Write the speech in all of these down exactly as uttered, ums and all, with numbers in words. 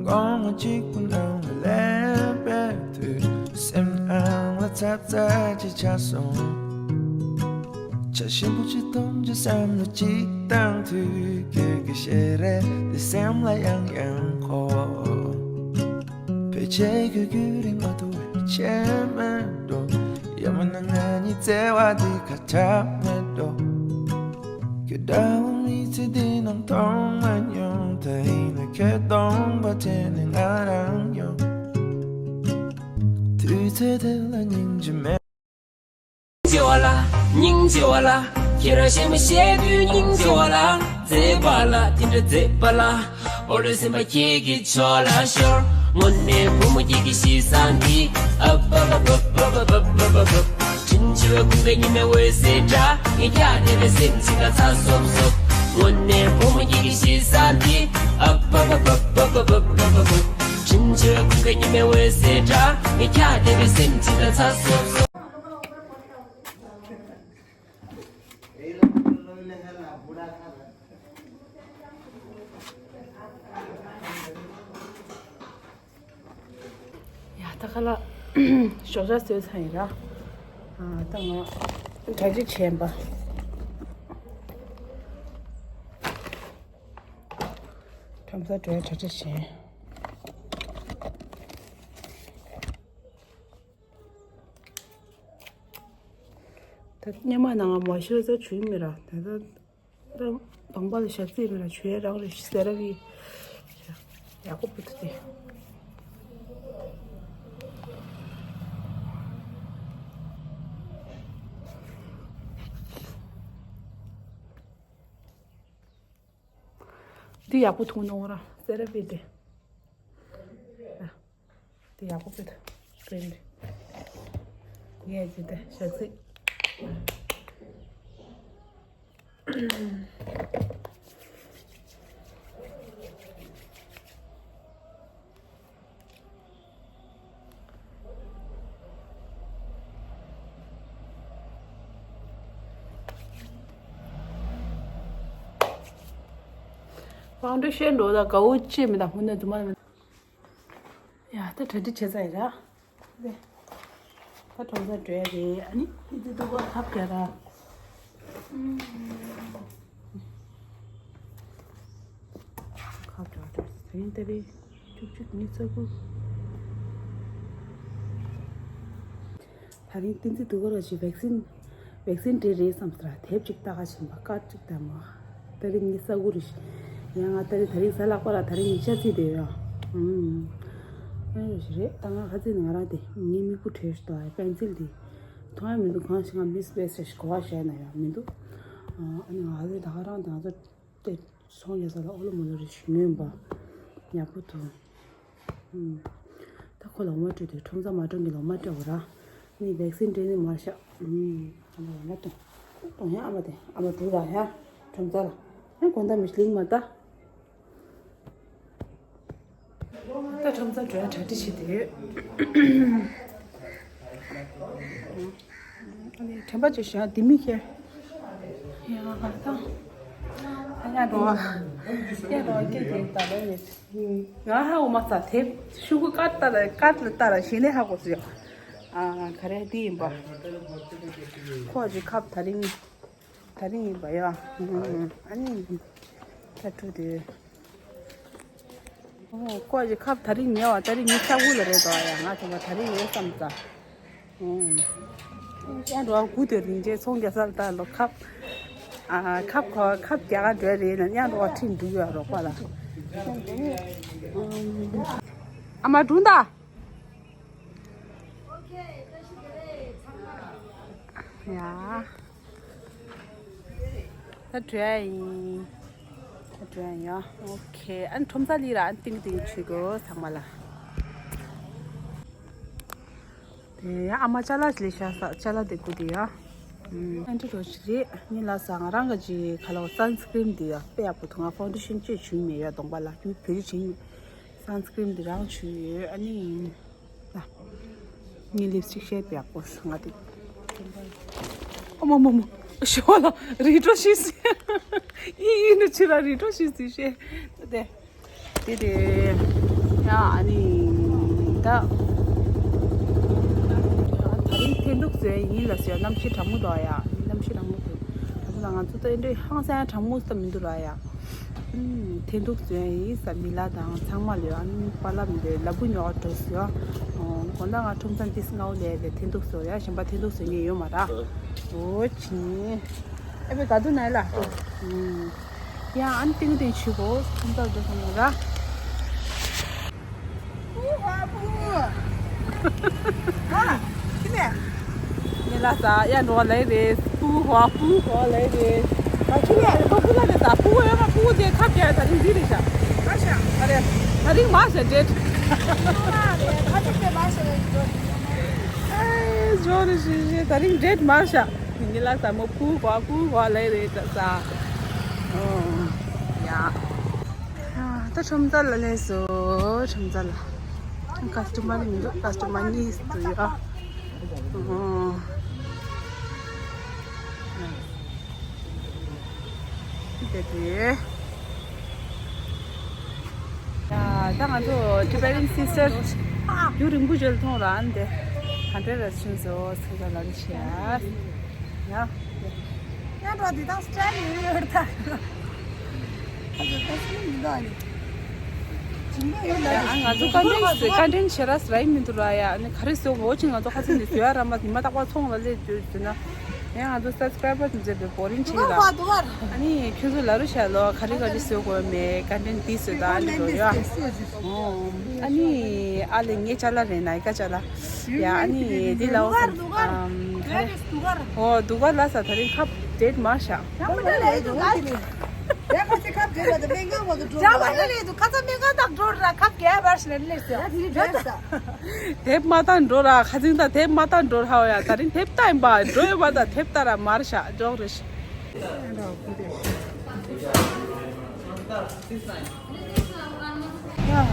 ཕོ་མོ་གཅིག་པུ་ནང་ལ་སླེབས་པའི་དུས། སེམས་ནང་ལ་ཚབ་ཚ་ཅིག་ཆགས་སོང་། བྱ་ཞིམ་པོ་ཅིག་འཐུང་རྒྱུ་བསམ་བློ་གཅིག་བཏང་དུས། ཁྱོད་ཀྱི་ཞལ་རས་དེ་སེམས་ལ་ཡང་ཡང་འཁོར། ཕལ་ཆེར་ཁྱོད་ཁྱོད་རིག་མ་ཐུབ་པའི་ཆེ་མེད་འགྲོ། ཡང་མིན་ན་ང་གཉིས་བརྩེ་བ་འདི་ཁ་ཁྲ་མེད་འགྲོ། ཁྱོད་འདྲ་བོ་མི་ཚེ་འདི་ནང་མཐོང་མ་མྱོང་། ད་ཡིན་ན་ཁྱོད་སྟོང་པ་དྲན་ནས་ང་རང་ཡོང་། དུས་ཚོད་དེ་ལ་སྙིང་རྗེ་མེད། སྙིང་རྗེ་བ་ལ། སྙིང་རྗེ་བ་ལ། ཁྱེད་རང་གཞན་མ་བཤད་དུས་སྙིང་རྗེ་བ་ལ། མཛེས་པ་ལ། དེ་འདྲ་མཛེས་པ་ལ། འོ་ལོས་སེམས་པ་ཁྱེད་ཀྱི་ཕྱོགས་ལ་ཤོར། དངོས་གནས་བུ་མོ་ཁྱེད་ཀྱི་གཤིས་བཟང་འདི། ཨ་པ་པ་པ་པ་པ་པ་པ་པ། དྲིན་ཆེ་བའི་ཁུངས་སྐད་ཉི་མའི་འོད་ཟེར་འདྲ། ངས་ཁྱེད་བལྟས་པའི་སེམས་ཅིག་ལ་ཚ་སོབ་སོབ། དངོས་གནས་བུ་མོ་ཁྱེད་ཀྱི་གཤིས་བཟང་འདི། ཨ་པ་པ་པ་པ་པ་པ་པ་པ། དྲིན་ཆེ་བའི་ཁུངས་སྐད་ཉི་མའི་འོད་ཟེར་འདྲ། ངས་ཁྱེད་བལྟས་པའི་སེམས་ཅིག་ལ་ཚ་སོབ་སོབ། ཡ་ད་ག་ལ་ཞོགས་ཇ་བཟས་ཚར་ཡིན་ར། ཨ་ད་ང་གྲ་སྒྲིག་བྱས་པ། ཁྲོམ་སར་འགྲོ་ཡ་གྲ་སྒྲིག་བྱས། ད་སྔོན་མ་ནང་མ་ཤོར་ས་བྱུང་མེད་ར། ད་ལྟ་ད་གདོང་པ་ལ་ཞག་རྩིས་མེད་ར། བྱུང་ཡ་རང་རེད། ཟེར་ར་བི་ཡག་པོ་བུད་དེ། འདི་ཡག་པོ་འཐུང་གནང་ར། སེ་ར་བི་དེ། ཨ། འདི་ཡག་པོ་བྱེད། སྐྲན་རེད། ངས་ཅི་དེ་ཞག་ཚིག་ཕའུན་ཌེ་ཤན་འགྲོ་ད་དགའ་བོ་ཅི་མི་ད་ཧུ་ན་དུ་མ་མི། ཡ་ད་གྲ་སྒྲིག་བྱས་ཚར་ཡིན་ར། ད་གྲོང་ཚོར་འགྲོ་ཡ་རེད། ཨ་ནི་ཨི་ཙི་ཏུ་གོ་ཁབ་རྒྱག་ར། ཁབ་རྒྱག་ར། ད་རིང་ཏ་རིག་བཅུ་གཅིག་ཉི་ཤུ་རྩ་དགུ། ད་རིང་བསྟན་འཛིན་སྡུག་ག་ར་ཞིག་བེག་སིན། བེག་སིན་སྤྲད་རེད་བསམ་ས་ར། དེབ་ཅིག་ལྟ་ག་ཕྱིན་པ། ཀར་ཅིག་ལྟ་མ། ཏ་རིག་ཉི་ཤུ་རྩ་དགུ་རེད། ཡང་ང་ཏ་རིག་ད་རིང་གཟའ་ལྷག་པ་ར། ད་རིང་ཉིན་ཤས་ཚིག་བསྡད་ཡོད། ཨུམ། ཨེ་རེད་ཞིག་རེད། ད་ང་ཁ་ཚིག་ང་རང་དེ་ངའི་མིག་དཔེ་བྲོས་ཤི་ཏོ། ཨེ་པན་ཚིལ་དེ་མཐོང་ཡ་མི་འདུག་གང་ཞིག་ང་མིས་པེ་སི་ཞིག་གོ་བ་བྱས་ན་ཡང་མི་འདུག་ཨ་ནི་ང་ཚོ་ད་ག་རང་དེ་ང་ཚོ་དེ་ཚོང་རྒྱག་ས་ལ་ཨོ་ལོ་མོ་ལོ་རེ་ཞིག་ཉོས་པ་ཡག་པོ་འདུག་ཨུམ། ད་ཁོ་ལ་འོ་མ་སྤྲོད་དུས་ཁྲོམ་ཚ་མ་གྲོང་གི་ལ་འོ་མ་སྤྲད་འོ་ར། ནི་བེག་སིན་སྤྲད་ནི་མ་ཤག་ཨུམ། ཨ་མ་འོ་མ་གཏོང་གཏོང་ཡ། ཨ་མ་དེ་ཨ་མ་འགྲོ་ར་ཡ་ཁྲོམ་ཚ་ལ། ཡ་དགོང་དག་མི་ཤི་ལིང་མ་ད། ད་ཁྲོམ་ཚ་འགྲོ་ཡ་གྲ་སྒྲིག་བྱེད་དེ་ཡོད། དྲན་པ་ཅིག་བཞག་འདི་མི་ཁྱེར། ཡ་ད། ཡ་འགྲོ་བ། ཡ་འགྲོ་བ་སྐད་ཀྱིས་ད་ལོ་ཡོད། ང་ཧ་གོ་མ་ཚ་དེ་ཤུ་གུ་ཀར་ལྟ་ལ་ཀར་ལ་ལྟ་ལ་ཞེ་ནས་ཧ་གོ་སོང་ཡ། ཨ་ག་རེ་འདི་ཡིན་པ། ཁོ་ཅིག་ཁབ་ད་རིང་། ད་རིང་ཡིན་པ་ཡ། ཨ་ནི། ད་ཕྲུ་དེ། ཨོ་ཁོ་ཅིག་ཁབ་ད་རིང་ཉེ་བ་ད་རིང་ཉི་ཤུ་རྩ་དགུ་ལ་རེད་དོ་ཡ། ང་ཚོ་ད་རིང་ཡོད་བསམ་ཙང་། ཨོ། ཡང་འགྲོ་བ་དགུ་དེ་རིང་རྗེས་ཚོང་རྒྱག་ས་ལ་ད་ལོ་ཁབ། ཨ་ཁབ་ཁོ་ཁབ་རྒྱག་ག་འགྲོ་རེད་ན་ཡང་འགྲོ་བ་ཁྲིད་འགྲོ་ཡོད་རོགས་པ་ལ། ཨ་མ་དྲུང་ད། ཡ། ད་འགྲོ་ཡ་ཡིན། ད་འགྲོ་ཡ་ཡིན་ཡ། ཨོ་ཁེ། ཨ་ནི་ཁྲོམ་ས་ལི་ར་ཨ་ནི་ཏིང་ཏིང་ཆུ་གོ་ཚང་མ་ལ། དེ་ཡ་ཨ་མ་ཅ་ལག་ལས་ཤ་ས་ཅ་ལག་དེ་དགུ་དེ་ཡ། ཨན་ཏི་རོ་ཞི་རེད། ཉིན་ལ་ས་ང་རང་ག་ཅི་ཁ་ལོ་སན་སི་ཀྲིན་དེ་ཡ་དཔེ་ཡག་པོ་འདུག་ང་ཕའུན་ཌེ་ཤན་ཅེས་བྱུང་མེད་ཡ་གདོང་པ་ལ་རྒྱུ་བོད་རིགས་བྱིན། སན་སི་ཀྲིན་དེ་རང་བྱུང་ཡོད། ཨ་ནི། ངའི་ལིབ་སི་ཊིག་ཤེཌ་ཡག་པོ་ང་དེ། ཨ་མ་མ་མ། ཞོ་ལ་རི་ཀྲོ་ཤི་སི། ཨི་ཨི་ནི་ཆི་ལ་རི་ཀྲོ་ཤི་སི་ཤེ། དེ། དེ་དེ། ཡ་ཨ་ནི་ད་ད་རིང་འཐེན་ཐུག་ཟེར་ཡིན་ལ་ཟེར་གནམ་གཤིས་གྲང་མོ་འདུག་ཡ། གནམ་གཤིས་གྲང་མོ་འདུག་ད་ང་ཚོ་ད་ཨེ་འདྲའི་ཧང་སང་གྲང་མོ་ཙམ་མི་འདུག་ར་ཡ། ཨུམ། འཐེན་ཐུག་ཟོས་ཡིན་ས་མི་ལ་དང་ཚང་མ་ལོས་ཨ་ནི་པཱ་ལགས་མི་འདོད་ལ་བུ་ཉོ་འགྲོ་ཟེར། དགོང་དག་ང་ཁྲོམ་ཚང་ཏིས་སྔ་བོ་ལས་ལས་འཐེན་ཐུག་ཟོས་ཡ། གཞན་པ་འཐེན་ཐུག་ཟོས་མཁན་ཡོད་མ་ར། འོ་ཅི། ཨེ་བེ་ག་དུ་ནའི་ལ། ཨུམ། ཡང་ཨ་ནི་ཏིང་ཏིང་ཆུ་བོ་ཁྲོམ་ཚང་འགྲོ་སོང་ལ་ར། ཨུ་ཧ་པུ། ཨ། ཁྱི་ལས། ཉེ་ལ་ས་ཡ་འགྲོ་བ་ལས་རེད། ཧྥུ་ཧོ་ཧྥུ་ཧོ་ལས་རེད། ཨ་ཁྱི་ལས་ཧྥུ་ཧོ་ལས་རེད། ད་ཧྥུ་ཧོ་ཡོད་མ། ཧྥུ་ཧོ་དེ་ཁ་བརྒྱབ། ད་རིང་འདི་རེད་ཤག་མར་ཤག་ཨ་རེ། ད་རིང་མར་ཤག་ཌེ་ཊི། ཨ་རེ་ད་ཅིག་དེ་མར་ཤག་ལས་འགྲོ། ཨེ་ཇོ་རེ་ཤི་ཤི། ད་རིང་ཌེ་ཊི་མར་ཤག་ཉེ་ལ་ས་མོ་ཧྥུ་ཧོ་ཧྥུ་ཧོ་ལས་རེད་ད་ས། ཨོ། ཡ། ད་ཁྲོམ་རྩ་ལ་སླེབས་སོང་། ཁྲོམ་རྩ་ལ། ཀ་སི་ཊ་མར་མི་འདུག་ཀ་སི་ཊ་མར་གཉིས་འདུག་ཡ། ཨོ། དེ་དེ། ཡ། ད་ང་ཚོ་Tibetan Sister རྒྱུན་རིང་པོ་ཞིག་ལ་མཐོང་ར། ཨ་ནི་དེ་ག་འདྲ་ར་ཕྱིན་སོང་ཟེར་ད་ལམ་ཆས། ཡ། ཡ་འགྲོ་འདི་དང་སི་ཊལ་ཡོད་ཡོད་ད། ཨ་ཙི་ད་སི་མི་འདུག་ཨ་ནི། ཇིང་པ་ཡོད་ལ། ཨ་ང་ཚོ་ཀོན་ཊེན་ཊི་ཀོན་ཊེན་ཊི་བྱེད་ར་སི་ར་ཡིན་མི་འདུག་ར་ཡ། ཨ་ནི་ག་རེ་ཟེར་འོ་ཅི་ང་ཚོ་ཁ་སང་ནས་ཟེར་ཡ་ར་མ་ཉི་མ་རྟག་པར་ཚོང་ལ་སླེབས་འདུག་ཟེར་ན། ཡ་ང་ཚོ་སབ་སི་ཀ་རའི་བར་དེ་ཚོ་བོ་རིང་ཆེ་ར། ཨ་ནི་ཁྱོད་ཚོ་ལ་རུ་ཤ་ལོ་ག་རེ་ག་རེ་བཟོ་དགོས་མེད། ཀོན་ཊེན་ཊི་འདི་བཟོ་ད་ཨ་ནི་འགྲོ་ཡ། ཨོ། ཨ་ནི་ཨ་ལེ་ངའི་ཅ་ལག་རེད་ནའི་ཀ་ཅ་ལག་ཡ། ཨ་ནི་འདི་ལ་འོ་ཨམ་ག་རེ། ཨོ་དུ་ག་ལ་ས་ད་རིང་ཁབ་ཌེ་ཊི་མར་ཤག་ཡ་མ་ད་ལས་དུ་ག་རེ། ཡ་ཁ་ཅིག་ཁབ་ཌེ་ཊི་མ་ད་སྨན་ཁང་བ་དུ་འགྲོ་ཡ་མ་ད་ལས་དུ་ཁ་ཚ་སྨན་ཁང་དང་འགྲོ་ར་ཁབ་རྒྱལ་བར་ཤི་ལེན་ལེ་ཟེར་ཡ་དེ་རེད་ད། དེབ་མ་བཏང་འགྲོ་ར། ཁ་ཚིང་ད་དེབ་མ་བཏང་འགྲོ་ར་ཧ་ཡ། ད་རིང་དེབ་བཏང་ཡིན་པ་འགྲོ་ཡོད་པ་ད་དེབ་ད་ར་མར་ཤག་འཇོག་རེ་ཤི། ཡ།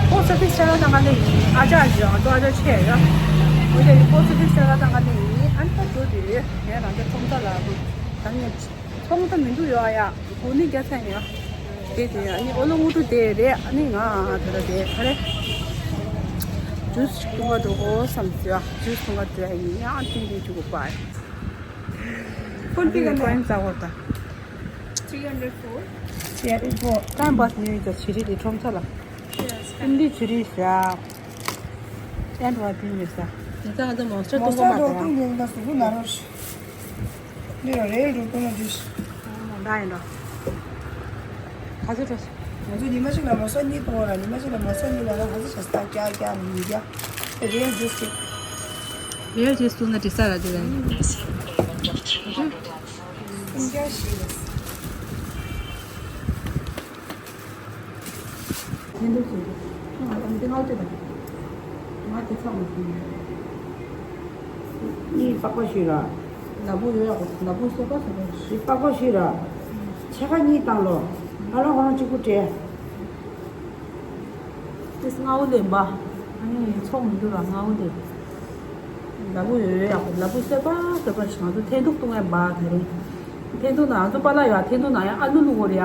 ཕོ་སི་ཕིག་ས་ལ་ད་ག་ལེ་ཡིན། ཨ་ཅག་ཨ་ཅག་ཨ་ཅག་ཆེ་ཡ། འོ་དེ་ཕོ་སི་ཕིག་ས་ལ་ད་ག་ལེ་ཡིན། ཨ་ནི་ད་འགྲོ་དུས་ངས་རང་ཅག་ཁྲོམ་ས་ལ་ད་ངས། ཚོང་ད་མི་འདུག་ཡོད་ཨ་ཡ། གོ་ནི་རྒྱ་ཚ་ཡ། དེ་དེ་ཨ་ནི་ཨོ་ལོ་ངུ་ཏུ་དེ་རེད། ཨ་ནི་ང་ད་ལྟ་དེ་ག་རེ། ཇུས་ཅིག་འཐུང་ག་འགྲོ་དགོས་བསམ་ཟེར་ཡ། ཇུས་འཐུང་ག་འགྲོ་ཡ་ཡིན་ཡ། ཨ་ཏིང་ཏིང་ཅིག་གོ་པ་ཡ། ཕུལ་པི་ག་ནས་ཀོན་ཙ་བོ་ད། Three hundred four. Three hundred four. ཀན་བ་ནི་ད་ཆི་རི་དེ་ཁྲོམ་ཚ་ལ། ཨིན་དི་ཆི་རི་ཤ། ཨེན་བ་ཏིང་ནི་ས། ད་ང་ཚོ་མོ་སྟོད་མོ་སྟོད་འཐུང་མ་འགྲོ་ད། འཐུང་ཡོང་ད་སུ་གུ་ན་རོ་ཤི། འདི་ར་རེད་འགྲོ་ཀུན་ལ་འདི། ད་ཡིན་འགྲོ། ག་ཚོད་འགྲོ། ང་ཚོ་ཉི་མ་གཅིག་ལ་མ་ས་གཉིས་གཏོང་བ་ར། ཉི་མ་གཅིག་ལ་མ་ས་གཉིས་ལ་ར། ག་ཚོད་བྱ་ས་རྒྱ་རྒྱ་མི་རྒྱ། རེད་ཇུས་ཏུ། རེད་ཇུས་ཏུ་ན་དྲི་ས་ར་དེ་ར་ཡིན། སུམ་བརྒྱ་བཞི་ལ། འཐེན་ཐུག་ཟེར། ང་ལ་འདི་ང་ལྟོས་དང་། ང་དེ་ཚང་མ་ཟིན། གཉིས་པགས་པ་བཤུས་ར། ལ་ཕུག་ཡོད་ཡག་པོ། ལ་ཕུག་སོ་པ་སོ་པ་བཤུས། པགས་པ་བཤུས་ར། ཕྱེད་ཀ་གཉིས་བཏང་ལོ། ཧ་ལོ་ཧ་ལོ་གཅིག་པུ་སྤྲད། དེ་སྔ་བོ་ལས་འབའ། ཨ་ནི་ཚོགས་མི་འདུག་ར་སྔ་བོ་ལས། ལ་ཕུག་ཡོད་ཡག་པོ། ལ་ཕུག་སོ་པ་སོ་པ་བཤུས། ང་ཚོ་འཐེན་ཐུག་བཏུང་ཡ་འབའ་དེ་རིང་། འཐེན་ཐུག་ན་ང་ཚོ་པཱ་ལགས་ཡ་འཐེན་ཐུག་ན་ཡ་ཨ་ལུ་བླུག་དགོས་རེད་ཡ།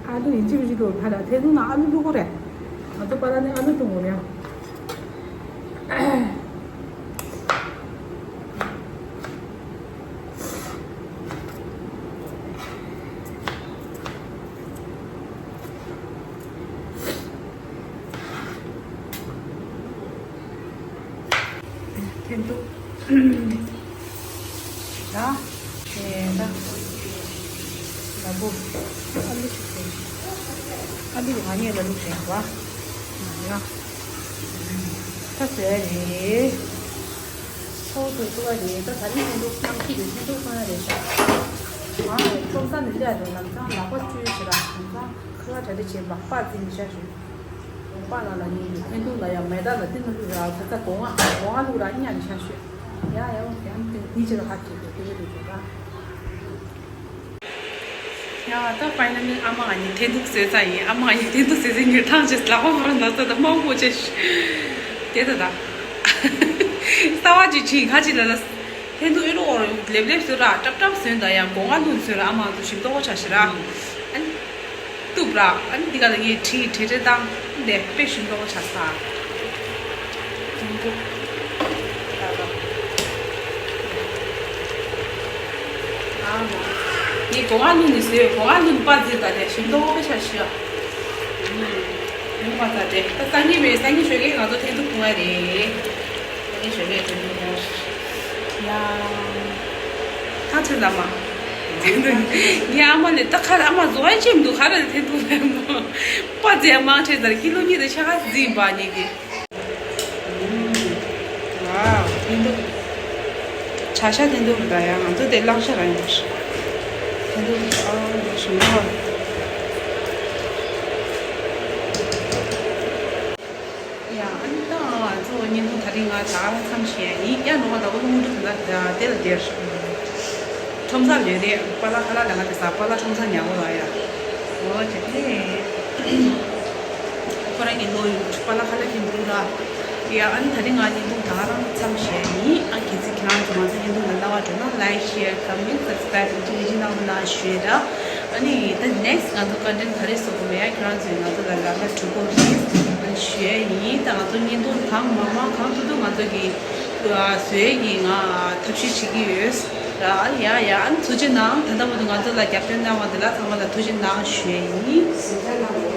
ཨ་ལུ་ཡིན་གཅིག་མིན་གཅིག་འདུག་ད་ལ་འཐེན་ཐུག་ན་ཨ་ལུ་བླུག་དགོས་རེད། ང་ཚོ་པཱ་ལགས་ནི་ཨ་ལུ་བླུག་དགོས་རེད་ཡ། འཐེན་ཐུག་ད། དེ་ད། ལ་ཕུག་ཨ་ལུ་ཞིག་དེ། ཨ་ལུ་ང་གཉིས་ལ་ལུག་བཞག་པ། ང་ཡ། ད་ཟེར་རེད། ཚོགས་དུ་བསུ་བ་རེད། ད་ད་རིང་འཐེན་ཐུག་གནམ་གཤིས་དེ་འཐེན་ཐུག་གཏོང་ཡ་རེད་ཤག་ང་ཁྲོམ་ས་ནས་སླེབས་དུས་ལམ་སང་ལག་པ་བཅུས་བྱེད་ར། ལམ་སང་ཁ་ལག་གྲ་སྒྲིག་བྱས། སྦག་སྦག་རྩིས་མི་བྱ་ཞུ། སྦག་སྦག་ནང་ལ་ནི་འཐེན་ཐུག་ལ་ཡ་མེ་ཏ་ལ་ཏི་ན་བླུག་ར། ཁ་ཚ་སྒོ་ང་སྒོ་ང་བླུག་ར་ཉ་མི་བྱ་ཞུ། ཡ་ཡ་ཡང་དེ་ཕྱི་ལ་ཁ་ཅིག་དེ་དེ་རེད་ཤག་ཡ་ད་ཕའི་ནལ་ལི་ཨ་མ་ང་གཉིས་འཐེན་ཐུག་བཟོས་ཚར་ཡིན། ཨ་མ་ང་གཉིས་འཐེན་ཐུག་བཟོས་ཚར། ངས་ཐང་ཆད། ལག་པ་མར་ན་ཚ་དང་མང་པོ་ཆེ་ཞུ། དེ་ད་ད། ལྟ་བ་ཅིག་བྱིན་ཁ་ཅིག་ལ་ལ། འཐེན་ཐུག་ཨེ་རོ་ཨོ་རོ་ལེབ་ལེབ་བཟོས་ར། ཀྲབ་ཀྲབ་བཟོས་ད་ཡང་སྒོ་ང་བླུགས་བཟོས་ར། ཨ་མ་ང་ཚོ་ཞིམ་ཏོག་ཆ་ཞིག་ར། ཨ་ནི། བཏུབ་ར། ཨ་ནི་འདི་ག་ལ་ངས་བྲིས་བྲིས་བྲིས་བཏང་། འདི་དཔེ་ཞིམ་མདོག་ཆགས་ས། ངས་སྒོ་ང་བླུགས་ནས་བཟོས། སྒོ་ང་བླུགས་ནས་པ་ཟེར་ད་དེ་ཞིམ་མདོག་དཔེ་ཆ་ཤི་ཡ། ཡོང་བ་ད་དེ་ད་སང་ཉིན་བས་སང་ཉིན་ཞོགས་ཀས་ང་ཚོ་ཐེངས་དུ་ཁུང་བ་རེད། ངས་ཞོགས་ཀས་དེ་འདུག་ཡ། ཐང་ཆད་ལ་མ། ངའི་ཨ་མ་ལས་ད་ཁ་ཨ་མ་བཟོ་བ་ཅིག་འདུག་ག་རེ་དེ་འདུག་ལས་མ། པ་ཙེ་མང་ཆེ་ཟེར་ཀི་ལོ་གཉིས་དང་ཕྱེད་ཀ་ཟིན་པ་ཉིད་ཀྱི། ཝའོ། དེ་འདུག་བྱ་ཤ་དེ་འདུག་ད་ཡ་ང་ཚོ་དེ་གླང་ཤ་ར་ཡིན་པ་ཞིག་དེ་འདུག་ཨ་ཞིམ་པོ། ཡ། ཨ་ནི་ད་ང་ཚོ་བརྙན་ཐུང་ད་རིང་ང་ད་ག་རང་མཚམས་བཞག་ཡིན། ཡ་ནོ་ང་ད་ཨུ་ལུ་མུ་ཏུ་ད་ད་དེ་ལ་དེར་ཁྲོམ་ས་ལས་རེད། པ་ལ་ཁ་ལ་ལ་ང་དེ་ས་པ་ལ་ཁྲོམ་ས་ཉག་གོ་ལ་ཡ། འོ་དེ་དེ་ཁོ་རང་གི་ལོ་ཡོད་པ་ལ་ཁ་ལ་ཁྱིམ་འདུག་ལ། ཡ། ཨ་ནི་ད་རིང་ང་བརྙན་ཐུང་ད་ག་རང་མཚམས་བཞག་ཡིན། ཨ་གལ་སྲིད་ཁྱེད་རང་ཚོ་ང་ཚོ་བརྙན་ཐུང་ལ་རྣ་བ་འགྲོ་ན་like, share, comment, subscribe ཨུ་ཐུག་གི་གནང་རོགས་གནང་ཞུ་ཡ་ད། ཨ་ནི་ད་next ང་ཚོ་content ག་རེ་བཟོ་དགོས་མེད་ཡ་ཁྱེད་རང་ཚོས་ང་ཚོ་ལ་ལབ་ན་འགྲིག་གོ་རེད་ཞུ་ཡ་ཡིན། ད་ང་ཚོ་བརྙན་ཐུང་གང་མང་མང་གང་ཐུབ་ཐུབ་ང་ཚོ་གི་བཟོ་ཡ་གི་ང་ཐབས་ཤེས་བྱེད་ཀྱི་ཡོད་ར། ཡ་ཡ། ཨ་ནི་ཐུགས་རྗེ་གནང་། ད་ལྟ་བར་དུ་ང་ཚོ་ལ་རྒྱབ་སྐྱོར་གནང་བ་འདི་ལ་ཚང་མ་ལ་ཐུགས་རྗེ་གནང་ཞུ་ཡ་ཡིན།